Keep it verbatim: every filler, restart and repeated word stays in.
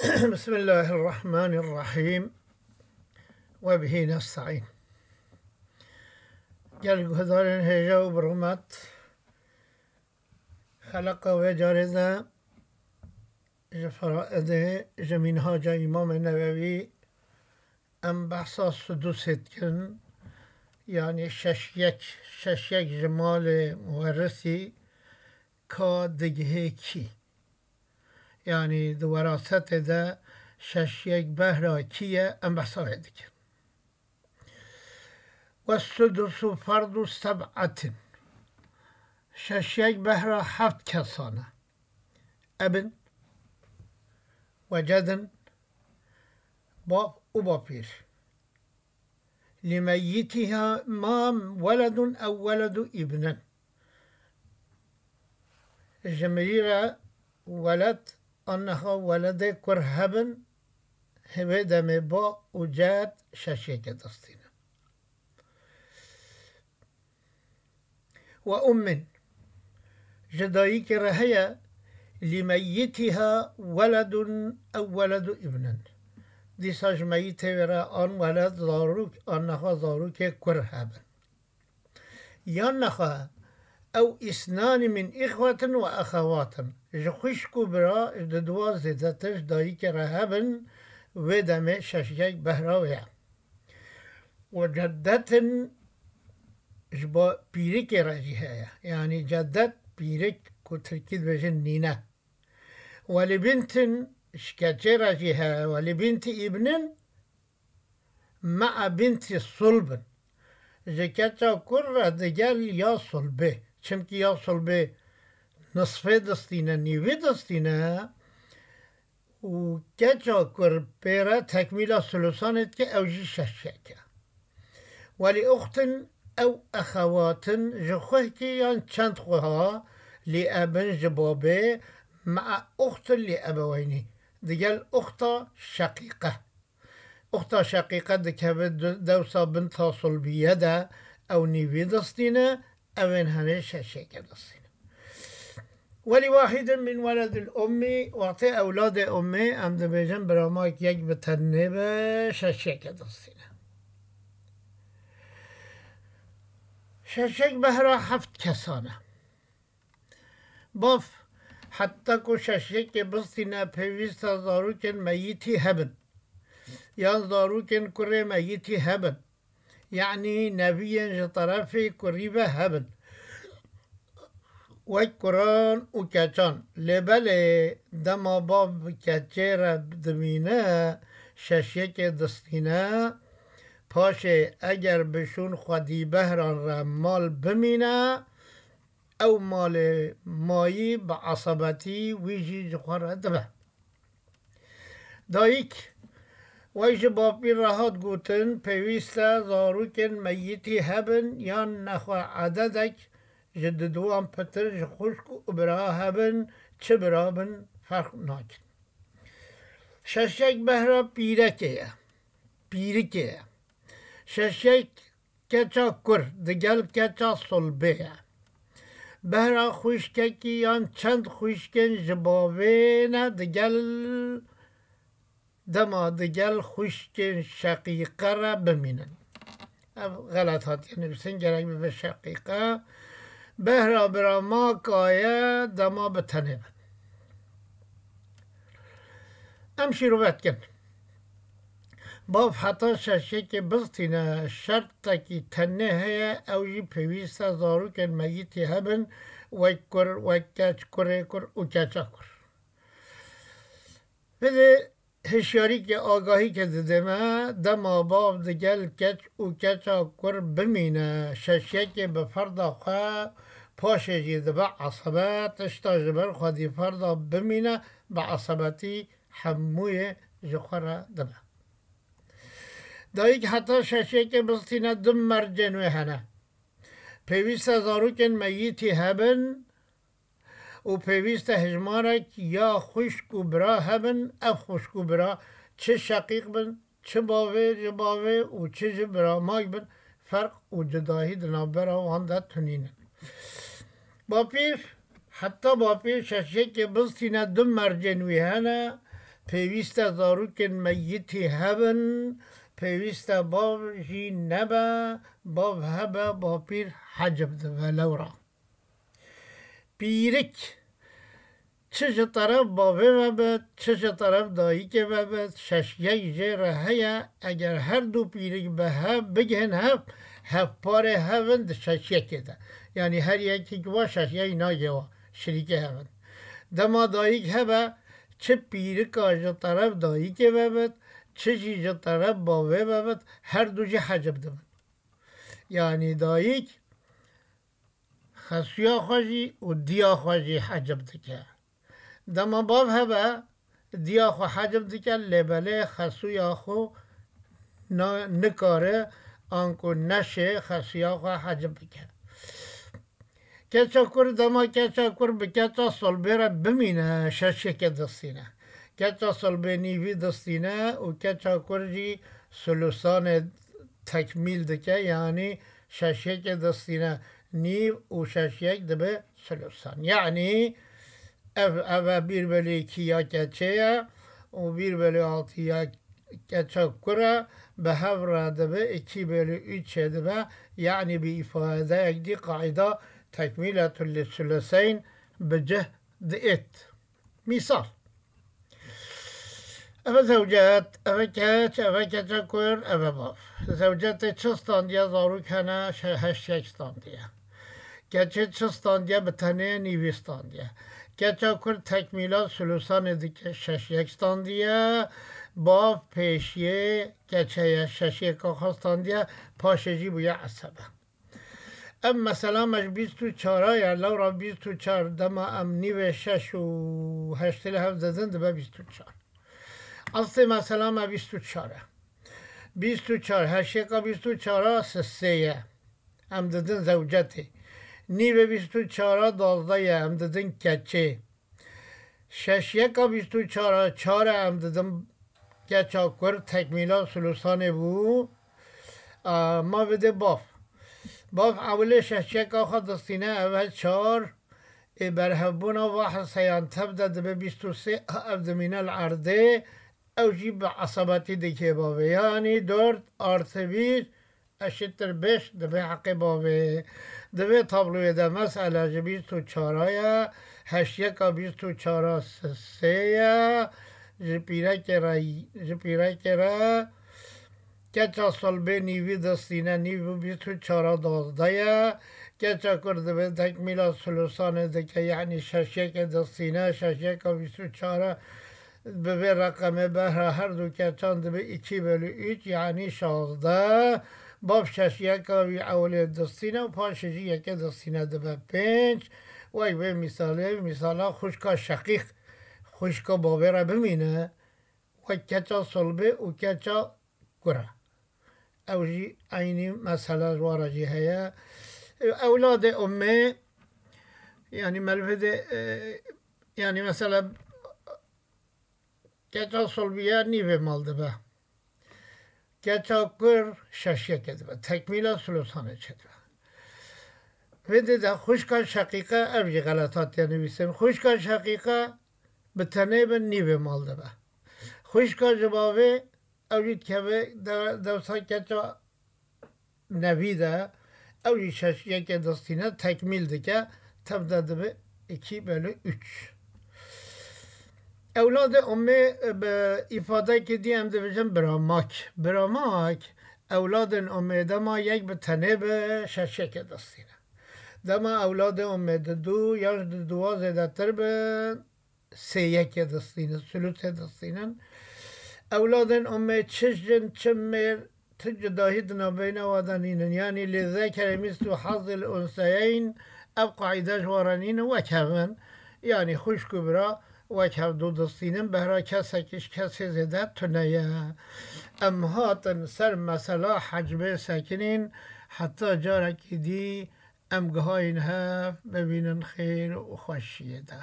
Bismillahirrahmanirrahim. Ve bihi nesta'in. Gel guhdarên hêja û bi rûmet, xeleqa vê carê de ji Feraidê, ji Mînhaca Îmamê Newewî em behsa sudusê dikin, yanî şeş yek, şeş yek ji malê muwerrisî ka digihê kî? Yanî di werasetê de şeş yek behra kî ye, em behsa wê dikin. Ve sudusu ferdu seb'atin. Şeş yek behra heft kesan e. Ebin ve cedin, bab û bapîr. Li meyyitiha ma weledun ew weledu îbnin. Ji mirî re weled, anneha weledê kur hebin, hê wê demê ba û ced şeş yekê distînin. Ve ummin. Ji dayikê re heye, li meyyitiha weledun ew weledu îbnin. Dîsa ji meyitê wê re an weled, zarok, an nexa zarokê kur hebin. Yan nexa ew îsnani min îxwetin ve exewatin. Ji xwişk û bira, ji diduwa zêdetir ji dayikê re hebin, wê demê şeş yek behra wê ye. Ve ceddetin ji bo pîrikê re jî heye. Yanî ceddet, pîrik, ku tirkî dibêjin nîne. Welî bintin ji keçê re jî heye. Welî binti îbnin me'a binti sulbin. Ji keça kur re digel ya sulbê. Çimkî ya sulbê nisfê distîne, nîvî distîne. Û keça kur pê re tekmîla sulusanê dike, ew jî şeş yek e. Welî uxtin ew exewatin, ji xwehkî yan çend xweha, lî ebin ji babê, me'a uxtin lî ebeweynî, digel uxta şeqîqe. Uxta şeqîqe dikeve du-, dewsa binta sulbiye de, ew nîvî distîne, ew ên henê şeş yekê distîne. Welî wahidin min weledil ummî, wextê ewladê ummê, em dibêjin biramak yek bi tenê be, şeş yekê distîne. Şeş yek behra heft kesan e. Bav, heta ku şeş yekê bistîne, pêwîst e zarokên meyitî hebin. Yan zarokên kurê meyitî hebin. Yanî neviyên ji terefê kurî ve hebin. Wek kuran û keçan. Lê belê dema bav bi keçê re dimîne, şeş yekê distîne, paşê eger bi şûn xwedî behran re mal bimîne, ew malê mayî bi esebetî wî jî ji xwe re dibe. Dayik, wek ji bapîr re hat gotin, pêwîst e zarokên meyitî hebin yan nexwe ededek ji diduwan pitir ji xwişk û bira hebin, çi bira bin, ferq nakin. Şeş yek behra pîrekê ye, pîrikê ye. Şeş yek keça kur digel keça solbê ye. Behra xwişkekî yan çend xwişkên ji bavê ne digel, dema digel xwişkên şeqîqe re bimînin. Ev xelet hatiye nivîsîn, gerek bibe şeqîqe. Behra bira maka ye, dema bi tenê bin. Em şîrove dikin. Bav heta şeşekê biztîne, şertekî tenê heye, ew jî pêwîst e zarokên meyitî hebin, wek kur, wek keç, kurê kur û keça kur. Vê de hişyarîkê, agahîkê dide me, dema bav digel keç û keça kur bimîne, şeşekê bi ferda xwe, paşê jî dibe esebe, tişta ji ber xwedî ferda bimîne, bi esebetî hemûyê ji xwe re dibe. Dayik heta şeşekê biztîne du mercên wê hene. Pêwîst e zarokên meyitî hebin û pêwîst e hejmarek ya xwişk û bira hebin. Ev xwişk û bira çi şeqîq bin, çi bavê ji bavê û çi ji biramak bin, ferq û cudahî di navbera wan de tunînin. Bapîr, heta bapîr şeşekê biztîne du mercên wî hene, Pêwîst e zarokên meyitî hebin, pêwîst e bav jî nebe, bav hebe, bapîr hecib dibe lewra. Pîrik, çi ji teref bavê ve bit, çi ji teref dayikê ve bit, şeşyek jê re heye, eger her du pîrik bi hev bigihên hev, hevparê hev in di şeşyekê de. Yanî her yekî wa şeşyek nagê wa, şirîkê hev in. Dema dayik hebe, çi pîrika ji teref dayikê ve bit, çi jî ji teref bavê ve bit, her du jî hecib dibin. Yanî dayik xesuya xwe jî û diya xwe jî hecib dike. Dema bav hebe, diya xwe hecib dike, lê belê xesuya xwe na-, nikare anku neşê xesuya xwe hecib bike. Keça kur, dema keça kur bi keça solbê re bimîne, şeşyekê distîne. Keça solbê nîvî distîne û keça kur jî sulusanê tekmîl dike, yanî şeşyekê distîne nîv û şeşyek dibe sulusan. Yanî ev, ev e bir bölü iki ya keçê ye û bir bölü altı ya keça kur e, bi hev re dibe iki bölü üç çê dibe, yanî bi îfadeyek dî qaîda tekmîletul li suluseyn bi cih diêt. Mîsal. Ev e zewcet, ev e keç, ev e keça kur, ev e bav. Zewcetê çi standiye, zarok hene, şe-, heşt yek standiye. Keçê çi standiye, bi tenê nîvî standiye. Keça kur tekmîla sulusanê dike, şeş yek standiye. Bav pêşiyê keçe ye, şeş yeka xwe standiye, paşê jî bûye esebe. Ev mesela me ji bîst û çar a ye, lewra bîst û çar, dema em nîvê şeş û heştê li hev didin, dibe bîst û çar. Eslê mesela me bîst û çar e. Bîst û çar, heşyeka bîst û çar a sisê ye. Em didin zewcetê. Nîvê bîst û çar a duwazdeh ye, em didin keçê. Şeşyeka bîst û çar a çar e, em didin keça kur, tekmîla sulusanê bû. A, ma bide bav. Bav ewilê şeşyeka xwe distîne, ev e çar. Ê berhevbûna va hiseyan tev de dibe bîst û sê, ev dimîne li erdê. Ew jî bi esabetî dikê bavê. Yanî dört artı bir eşittir beş dibe heqê bavê. Di vê tabloyê de mesela ji bîst û çar a ye, heşyeka bîst û çar a sê ye, ji pîrekê re, ji pîrekê re keça solbê nîvî distîne, nîv û bîst û çar a duwazdeh ye. Keça kur dibe tekmîla sulusanê dike, yanî şeşyekê distîne, şeşyeka bîst û çar a bi vê reqemê behra her du keçan dibe iki bölü üç, yanî şazdeh. Bav şeşyeka wî ewilê distîne û paşê jî yekê distîne, dibe pênc. Wek vê mîsalê, mîsala xwişka şeqîq, xwişka bavê re bimîne, wek keça solbê û keça kur e. Ew jî eynî mesela ji wan re jî heye. Ewladê ummê, yanî melvê de, e, yanî mesela keça solbiye nîvê mal dibe. Keça kur şeşyekê dibe. Tekmîla sulusanê çêdibe. Vê de de xwişka şeqîqe, ev jî xelet hatiye nivîsên. Xwişka şeqîqe bi tenê bi nîvê mal dibe. Xwişka ji bavê ew jî dikeve de-, dewsa keça nevî de, ew jî şeş yekê distîne, tekmîl dike, tev de dibe iki bölü üç. Ewladê ummê bi îfadekê dî em dibêjin biramak. Biramak, ewladên ummê dema yek bi tenê bi şeş yekê distîne. Dema ewladê ummê di du yan ji di duwa zêdetir bin, sê yekê distînin, sulusê distînin. Ewladên ummê çi jin, çi mêr, tu cudahî di navbeyna we de nînin. Yanî lî zekeri mîslu hazzil unseyeyn, ev qaîde ji we re nînin, wek hev in. Yanî xwişk û bira wek hev du distînin, behra kesekî ji kesê zêde tune ye. Em hatin ser mesela hecbê sekinîn, heta carekî dî em gihayîn hev, bimînin xêr û xweşiyê de.